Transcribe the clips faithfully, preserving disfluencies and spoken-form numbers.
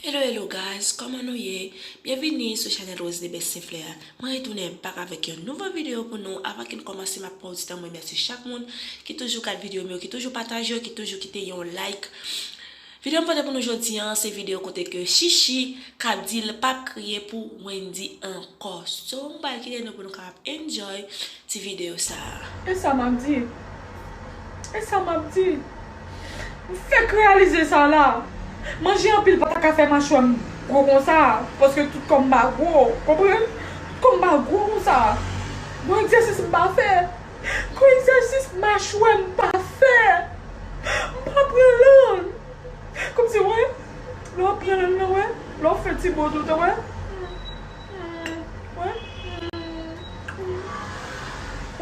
Hello, hello guys, kòman nou ye? Byenvini sou chanèl Rose de Best Seflè a. Mwen retounen back avèk yon nouvo videyo pou nou. Avan ke n kòmanse, m ap pran yon ti tan mwen remèsye chak moun ki toujou gad videyo m yo, ki toujou pataje yo, ki toujou kite yon like. Videyo m pote pou nou jodi an, se videyo kote ke Chichi k ap di l p ap kriye pou Wendy ankò. So, m pral kite nou pou nou kapab enjoy ti videyo sa a. E sa m ap di? E sa m ap di? M fèk reyalize sa la. Manje anpil pa ta ka fè machwè m gwo konsa, paske tout kò m pa gwo, konprann? Tout kò m pa gwo konsa. Gon egzèsis m pa fè. Gon egzèsis machwè m pa fè. M pa pran lann. Kòmsi, wè, lè w ap pran lann nan, wè, lè w ap fè ti bo tou, wè. Wè.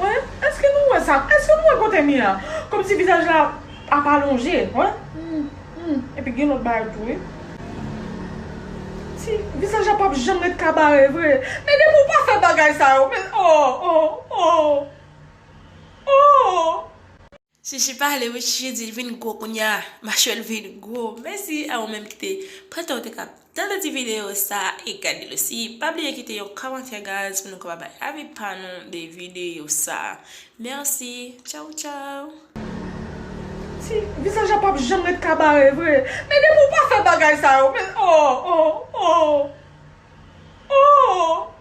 Wè, èske nou wè sa? Èske nou wè kote m ye a? Kòmsi vizaj la ap alonje, wè. Epi gen lòt bagay tou, wi. Si vizaj la p ap janm ret kabare vre. Men depi w pa fè bagay sa yo, men, oh, oh, oh. Oh! Chichi pale, wi, Chichi di l vin gwo kounye a. Machwè l vin gwo. Mèsi a ou menm ki te pran tan w te ka tande ti videyo sa a e gade l osi. Pa bliye kite yon kòmantè, guys, pou nou kapab bay avi pa nou de videyo sa a. Mèsi. Tchaw, tchaw. Si vizaj la p ap janm ret kabare vre. Men depi w pa fè bagay sa yo, men, oh, oh, oh. Oh!